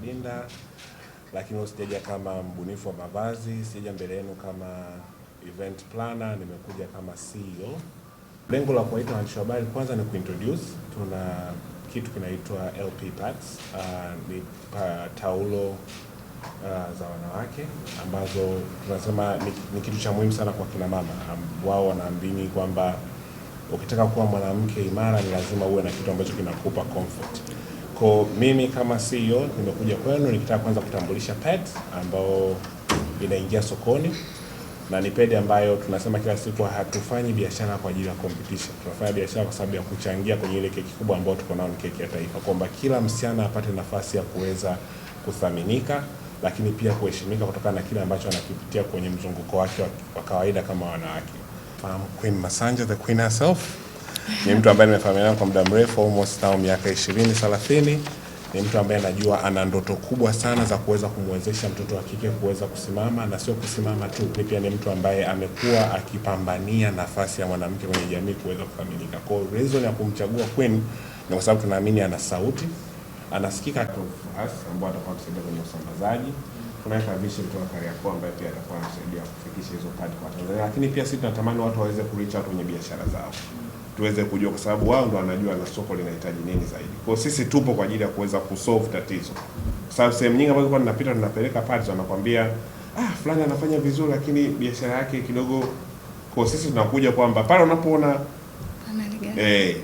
Madinda, lakini leo sijaja kama mbunifu wa mavazi, sijaja mbele yenu kama event planner, nimekuja kama CEO. Lengo la kuwaita waandishi wa habari kwanza ni kuintroduce, tuna kitu kinaitwa LP pads, ni taulo za wanawake ambazo tunasema ni kitu cha muhimu sana kwa kina mama. Wao wanaamini kwamba ukitaka kuwa mwanamke imara ni lazima uwe na kitu ambacho kinakupa comfort. Kwa mimi kama CEO nimekuja kwenu nikitaka kwanza kutambulisha pads ambao inaingia sokoni na ni pedi ambayo tunasema kila siku hatufanyi biashara kwa ajili ya competition. Tunafanya biashara kwa sababu ya kuchangia kwenye ile keki kubwa ambayo tuko nayo, ni keki ya taifa, kwamba kila msichana apate nafasi ya kuweza kuthaminika, lakini pia kuheshimika kutokana na kile ambacho anakipitia kwenye mzunguko wake wa kawaida kama wanawake. Fahamu Queen Masanja, the queen herself, ni mtu ambaye nimefahamiana kwa muda mrefu, almost now miaka 20 30. Ni mtu ambaye najua ana ndoto kubwa sana za kuweza kumwezesha mtoto wa kike kuweza kusimama na sio kusimama tu, ni pia ni mtu ambaye amekuwa akipambania nafasi ya mwanamke kwenye jamii kuweza kuthaminika. Kwa hiyo reason ya kumchagua Queen ni kwa sababu tunaamini ana sauti, anasikika us ambao atakuwa anatusaidia kwenye usambazaji. Tunaye Kavishi kutoka Kariakoo ambaye pia atakuwa anatusaidia kufikisha hizo pad kwa Tanzania, lakini pia sisi tunatamani watu waweze ku reach out kwenye biashara zao tuweze kujua, kwa sababu wao ndo wanajua na soko linahitaji nini zaidi. Kwa hiyo sisi tupo kwa ajili ya kuweza kusolve tatizo, kwa sababu sehemu nyingi ambazo kwa tunapita tunapeleka pads, wanakwambia fulani anafanya vizuri, lakini biashara yake kidogo. Kwa sisi tunakuja kwamba pale unapoona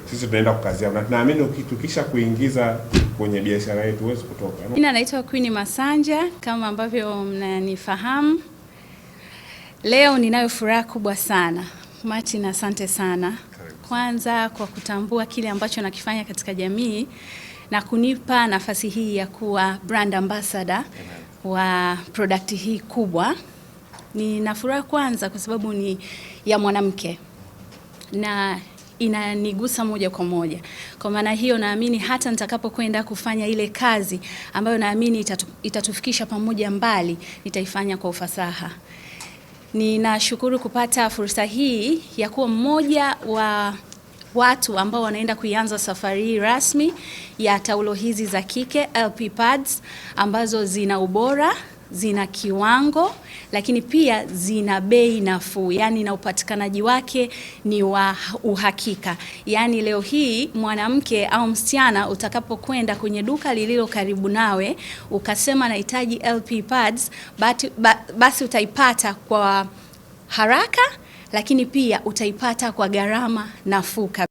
sisi tunaenda kukazia na tunaamini tukisha kuingiza kwenye biashara yetu huwezi kutoka. Jina naitwa Queen Masanja kama ambavyo mnanifahamu. Leo ninayo furaha kubwa sana. Martin, asante sana. Kwanza kwa kutambua kile ambacho nakifanya katika jamii na kunipa nafasi hii ya kuwa brand ambassador wa product hii kubwa. Nina furaha kwanza kwa sababu ni ya mwanamke na inanigusa moja kwa moja. Kwa maana hiyo, naamini hata nitakapokwenda kufanya ile kazi ambayo naamini itatufikisha pamoja mbali, nitaifanya kwa ufasaha. Ninashukuru kupata fursa hii ya kuwa mmoja wa watu ambao wanaenda kuianza safari hii rasmi ya taulo hizi za kike LP pads ambazo zina ubora, zina kiwango, lakini pia zina bei nafuu, yaani na upatikanaji wake ni wa uhakika. Yaani leo hii mwanamke au msichana utakapokwenda kwenye duka lililo karibu nawe ukasema nahitaji LP pads, basi utaipata kwa haraka, lakini pia utaipata kwa gharama nafuu kabisa.